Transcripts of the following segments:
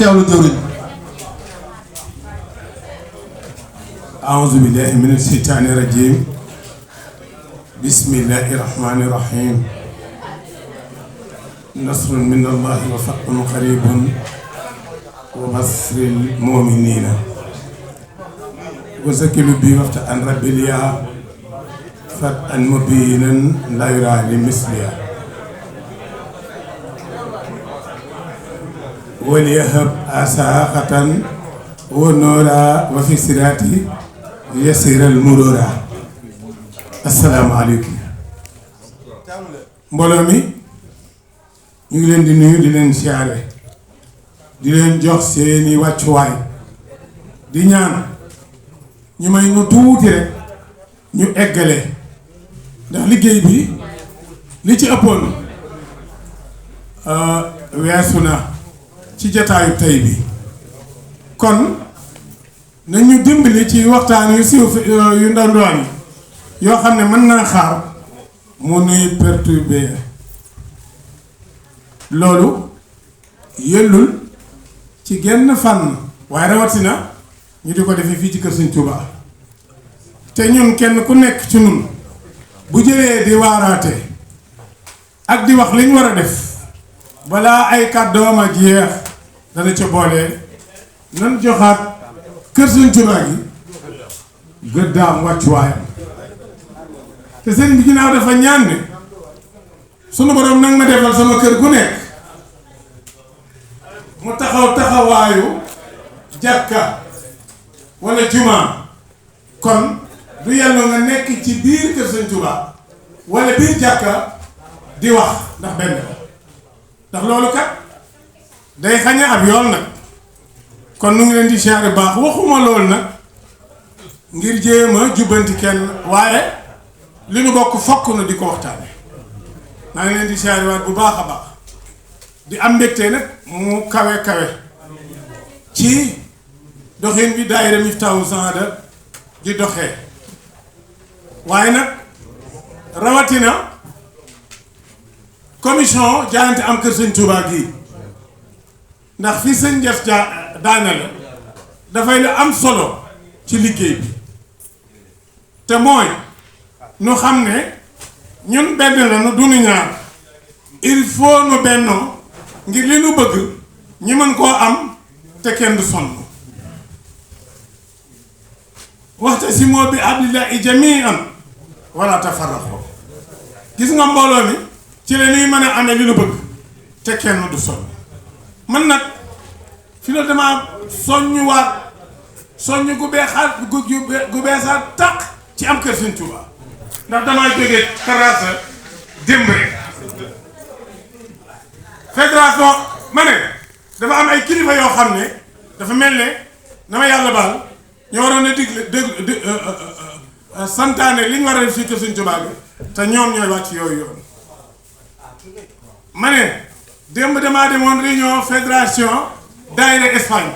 teewlu jëwriñ. A'uuzu billaahi mina sheytaani rajiim. Bismillaahi rahmaani rahiim. Nasrun minallaahi wa fathun qariibun wa basril mu'miniina. Wa zakilu bi wafta an rabbil yaa fat an mubiinan laa yuraa li mislihaa. وليهب أساقة ونورا وفي سراتي يسير المرورا. السلام عليكم. mbooloo mi ñu ngi leen di nuyu di leen siyaare di leen jox seeni wàccuwaay di ñaan ñu may ñu tuuti rek ñu eggale ndax liggéey bi li ci ëppoon weesu na ci jataayu tey bi kon nañu dimbali ci waxtaan yu siiw yu ndaw ndawaan yoo xam ne mën naa xaar mu nuy perturber loolu yëllul ci genn fànn waaye rawatina ñu di ko defee fii ci kër Sëñ Tuubaa te ñun kenn ku nekk ci ñun bu jëlee di waaraate ak di wax liñ war a def balaa ay kàddoom a jeex dana ca boole nan joxaat kër Sëñ Tuubaa gi gëddaam wàccuwaayam te sëñ bi ginnaaw dafa ñaan ne sunu borom nag ma defal sama kër gu nekk mu taxaw taxawaayu jàkka wala jumaa kon du yàlla nga nekk ci biir kër Sëñ Tuubaa wala biir jàkka di wax ndax benn ndax loolu kat day xañe ab yoon nag kon nu ngi leen di siyaare baax waxuma loolu nag ngir jéem a jubbanti kenn waaye li nu bokk fokk na di ko waxtaane maa ngi leen di siyaare waat bu baax a baax di am mbégte nag mu kawe kawe ci doxin bi daayira Miftahul Sahada di doxee waaye nag rawatina commission jaayante am kër Sëñ Tuubaa gii ndax fi sëñ Jas daana la dafay la am solo ci liggéey bi te mooy nu xam ne ñun benn la nu dunu ñaar il faut nu bennoo ngir li nu bëgg ñu mën koo am te kenn du sonn wa'tasimu bi hablillahi jamii'an wala tafarraqu gis nga mbooloo mi ci la ñuy mën a amee li nu bëgg te kenn du sonn man nag fi la dama soññuwaat soññ gu beexaat gu beesaat tàq ci am kër Sëñ Tuubaa ndax damaa jógee Terrassa démb rek fédération ma ne dafa am ay kilifa yoo xam ne dafa mel ne dama yàlla baal ñoo waroon a digle santaane li ñu war a def fii kër Sëñ Tuubaa bi te ñoom ñooy wàcc yooyu yoon ma ne démb damaa demoon réunion fédération daayira Espagne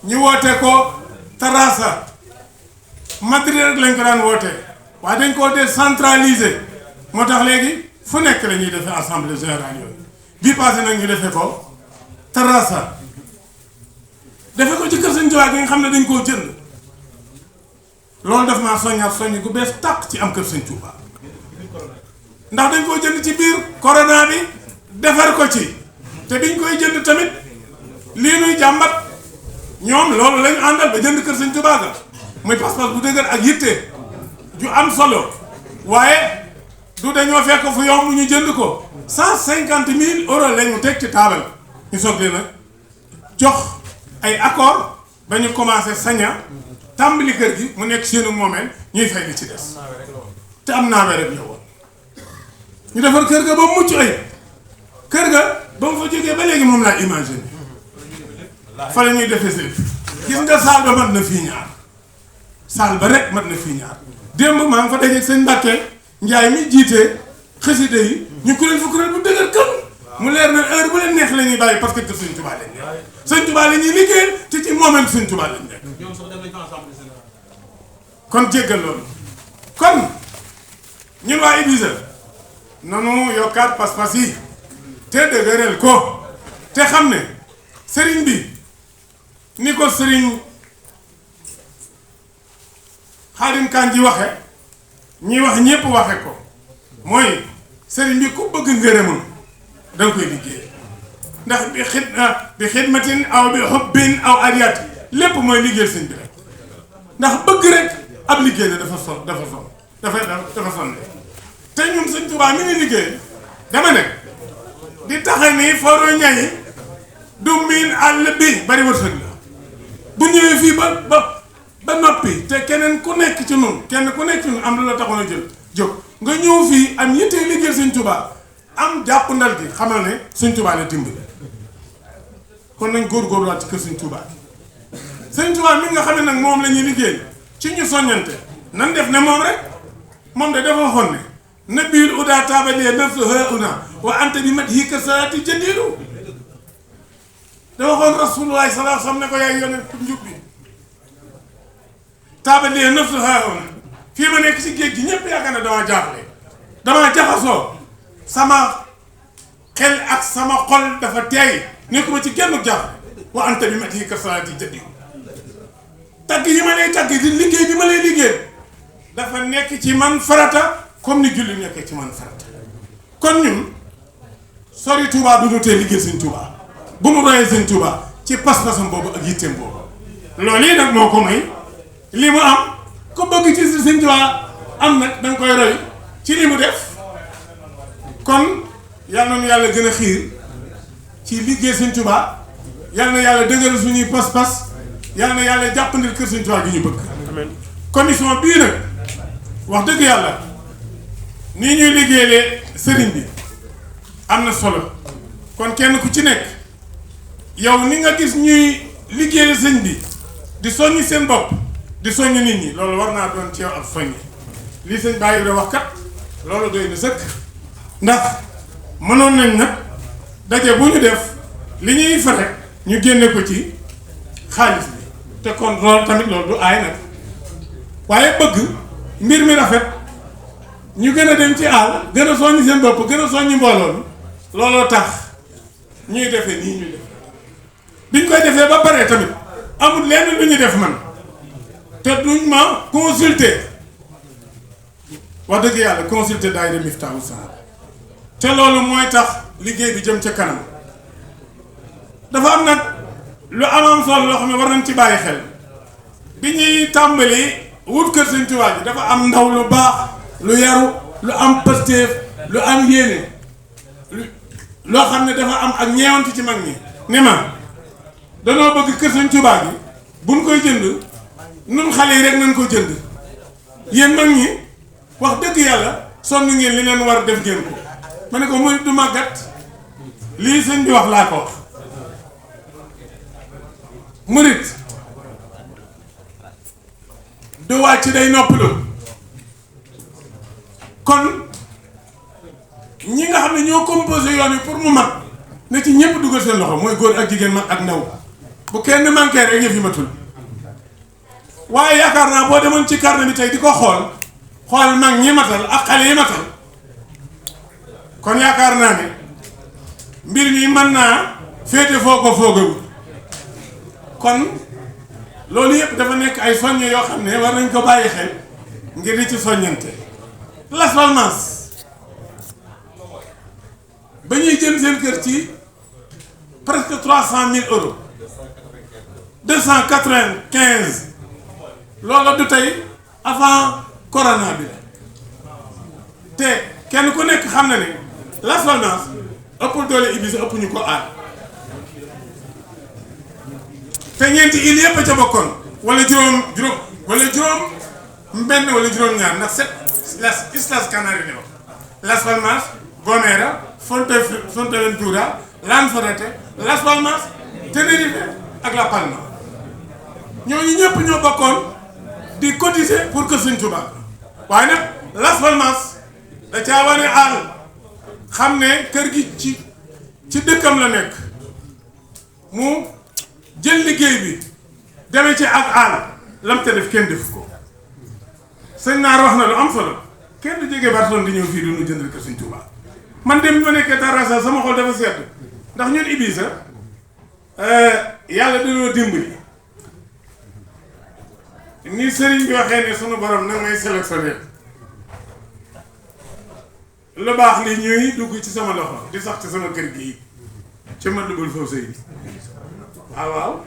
ñu woote ko Terrassa Madrid rek lañ ko daan woote waaye dañ koo décentralisé moo tax léegi fu nekk la ñuy defee assemblée générale yooyu bii passé nag ñu defee ko Terrassa defe ko ci kër Sëñ Tuubaa gi nga xam ne dañ koo jënd loolu daf maa soññaat soññ gu bees tàq ci am kër Sëñ Tuubaa ndax dañ koo jënd ci biir corona bi defar ko ci te biñ koy jënd tamit lii nuy jàmbat ñoom loolu lañu àndal ba jënd kër Sëñ Tuubaa ga muy pas-pas bu dëgër ak yitte ju am solo waaye du dañoo fekk fu yomb ñu jënd ko 150 000 euros lañu teg ci taabal ñu soog leen a jox ay accord ba ñu commencé saña tàmbali kër gi mu nekk seenu moomeel ñuy fay li ci des te am naa rek la woon ñu defar kër ga ba mu mucc ay kër ga ba mu fa jógee ba léegi moom laa imaginer fa la ñuy defee seen gis nga saal ba mat na fii ñaar saal ba rek mat na fii ñaar démb maa ngi fa dajeeg sëñ Mbàkke Njaay mi jiite xasida yi ñu kuréel fa kuréel bu dëgër këm mu leer na heure bu leen neex la ñuy bàyyi parce que kër Sëñ Tuubaa lañ nekk Sëñ Tuubaa la ñuy liggéeyal te ci moomeel Sëñ Tuubaa lañ nekk kon jéggal loolu kon ñun waa Ibiza nanu yokkaat pas-pas yi te dëgëral ko te xam ne sëriñ bi ni ko sëriñ Xaadim Kan ji waxe ñi wax ñépp waxe ko mooy sëriñ bi ku bëgg ngërëmam danga koy liggéey ndax bi xidmatin aw bi xubbin aw ariati lépp mooy liggéey sëñ bi rek ndax bëgg rek ab liggéey la dafa sonn te ñun sëñ Tuubaa mi ngi liggéey dama ne di taxe ni foro ñayi du miin àll bi bari wërsëg la bu ñëwee fii ba noppi te keneen ku nekk ci nun am lu la taxoon a jóg nga ñëw fii am yittee liggéey sëñ Tuubaa am jàpp ndal gi xamal ne sëñ Tuubaa la dimbali kon nañ góorgóorluwaat ci kër sëñ Tuubaa gi sëñ Tuubaa mi nga xam ne nag moom la ñuy liggéey ci ñu soññante nan def ne moom rek moom de dafa waxoon ne nabiil udaa taabalee nafsu hauna wa anta bi mat hii ka saati jadiidu dafa waxoon rasulullahi sallallahu alayhi wa sallam ne ko yaay yonent njub bi taabalee nafsu hauna fii ma nekk ci géej gi ñëpp yaakaar ne damaa jaaxle damaa jaxasoo sama xel ak sama xol dafa teey nekkuma ci genn jaaxle wa anta bi mat hii ka saati jadiidu tagg yi ma lay tagg di liggéey bi ma lay liggéey dafa nekk ci man farata comme ni julli nekkee ci man farata kon ñun sori Touba du ñu tee liggéey sëñ Touba bu mu royee sëñ Touba ci pas-pasam boobu ak yitteem boobu loolu yi nag moo ko may li mu am ko bëgg ci sëñ Touba am nag danga koy roy ci li mu def kon yal na nu yàlla gën a xiir ci liggéey sëñ Touba yal na yàlla dëgëral suñuy pas-pas yal na yàlla jàppandil kër sëñ Touba gi ñu bëgg commission bii nag wax dëgg yàlla nii ñuy liggéeyee sëriñ bi am na solo kon kenn ku ci nekk yow ni nga gis ñuy liggéeyee sëñ bi di soññi seen bopp di soññi nit ñi loolu war naa doon ci yow ab soññi lii sëñ Baye Ibra wax kat loolu doy na sëkk ndax mënoon nañ nag daje bu ñu def li ñuy fexe ñu génne ko ci xaalis bi te kon loolu tamit loolu du aay nag waaye bëgg mbir mi rafet ñu gën a dem ci àll gën a soññi seen bopp gën a soññi mbooloo looloo tax ñuy defee nii ñuy def biñ koy defee ba pare tamit amul lenn lu ñu def man te duñ ma consulter wax dëgg yàlla consulter daayira Miftahul Sahab te loolu mooy tax liggéey bi jëm ca kanam dafa am nag lu am solo loo xam ne war nañ ci bàyyi xel bi ñuy tàmbali wut kër Sëñ Tuubaa ji dafa am ndaw lu baax lu yaru lu am pësteef lu am yéene loo xam ne dafa am ak ñeewantu ci mag ñi ne ma danoo bëgg kër Sëñ Tuubaa gi buñ koy jënd nun xale yi rek nañ ko jënd yéen mag ñi wax dëgg yàlla sonn ngeen li leen war def ngeen ko ma ne ko murit du màggat lii sëñ bi wax laa ko wax murit du wàcc day noppalu kon ñi nga xam ne ñoo composé yoon yi pour mu mat na ci ñëpp dugal seen loxo mooy góor ak jigéen mag ak ndaw bu kenn manqué rek yëf yi matul waaye yaakaar naa boo demoon ci carnet bi tey di ko xool mag ñi matal ak xale yi matal kon yaakaar naa ne mbir mi mën naa féete foo ko foogawul kon loolu yëpp dafa nekk ay soññe yoo xam ne war nañ ko bàyyi xel ngir di ci soññante Las Palmas ba ñuy jënd seen kër ci presque 300 000 euros 295 loolu du tey avant corona bi te kenn ku nekk xam na ne Las Palmas ëppul doole Ibiza ëpp ñu ko aar te ñeenti îles yëpp a ca bokkoon wala juróom benn wala juróom-ñaar ndax las Islas Canaries ne wax Las Palmas, Gomera, Fuerteventura, Lanzarote, Las Palmas, Tenerife ak La Palma ñooñu ñëpp ñoo bokkoon di cotiser pour que Sëñ Tuubaa waaye nag Las Palmas da caa wane àll xam ne kër gi ci dëkkam la nekk mu jël liggéey bi demee ci ak àll lam te def kenn def ko sëñ Naar wax na lu am solo kenn du jógee Barcelone di ñëw fii du ñu jëndal kër Sëñ Tuubaa man dem bi ma nekkee Tarrasa sama xol dafa sedd ndax ñun Ibiza yàlla dañoo dimbali ni sëriñ bi waxee ne sunu borom nag may sélectionné lu baax li ñuy dugg ci sama loxo di sax ci sama kër gi ci ma dugul foofu sëy waaw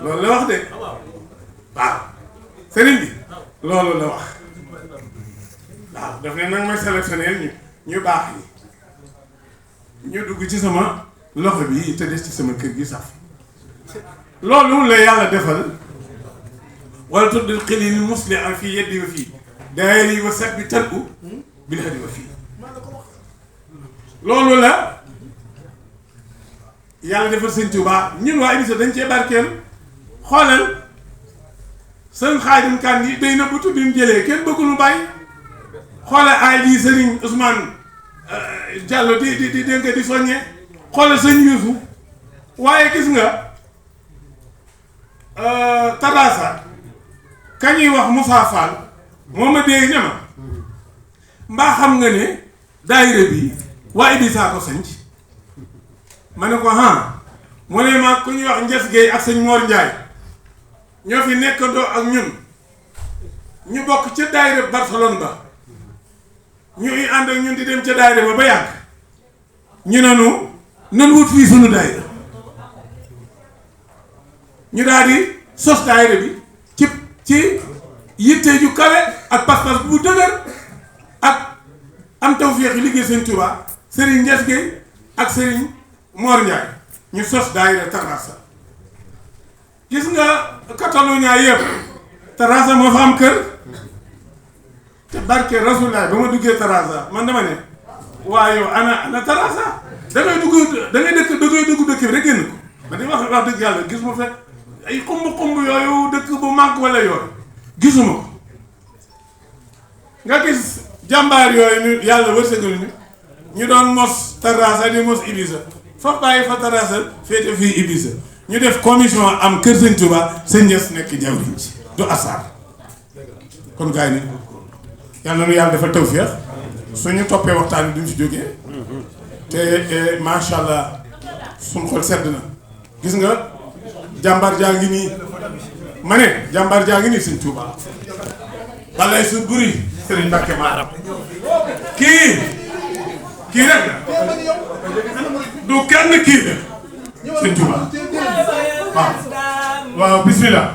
loolu la wax de waaw sëriñ bi loolu la wax waaw daf ne nag may sélectionné ñu baax yi ñu dugg ci sama loxo bi te des ci sama kër gi saf loolu la yàlla defal wala tuddil xilil musli am fii yeddi wa fii daayri wa sat bi tënku bil hadi wa fii loolu la yàlla defal sëñ Tuubaa ñun waa émission dañ cee barkeel xoolal sëñ Xaadim Kan yi day na bu tudd mu jëlee kenn bëggul mu bàyyi xoolal ay lii sëriñ Ousmane Diallo di dénk di soññee xoolal sëñ Yuusu waaye gis nga Tarasa ka ñuy wax Moussa Fall moo ma dee ñama mbaa xam nga ne daayira bi waa Ibisa ko sanc ma ne ko mu ne ma ku ñuy wax Nges Gueye ak sëñ Mor Ndiaye ñoo fi nekkandoo ak ñun ñu bokk ca daayira Barcelone ba ñuy ànd ak ñun di dem ca daayira ba yàgg ñu nanu nan wut fii sunu daayira ñu daal di sos daayira bi ci yitte ju kawe ak pas-pas bu dëgër ak am tawféex yi liggéey sëñ Touba Serigne Nges Gueye ak Serigne Mor Ndiaye ñu sos daayira Tarasa gis nga Catalunya yëpp Tarasa moo fa am kër te barke Rasulullah ba ma duggee Tarasa man dama ne waa yow ana Tarasa da ngay dugg dëkk bi rek génn ko ma di wax dëgg yàlla gis ma fekk ay xumb yooyu dëkk bu màgg wala yooyu gisuma ko nga gis jàmbaar yooyu yàlla wërsëgal ñu doon mos Tarasa di mos Ibisa fa bàyyi fa Tarasa féete fii Ibisa ñu def commission am kër sëñ Touba sëñ Niass nekk jawriñ ci du asaar kon gars yi yàlla na yàlla dafa tawfeex suñu toppee waxtaan bi duñ ci jógee te macha allah suñ xol sedd na gis nga jàmbaar jaa ngi nii ma ne jàmbaar jaa ngi nii sëñ Touba balay su buri Serigne Mbacke Maaram kii rek du kenn kii la sëñ Touba waaw bismillah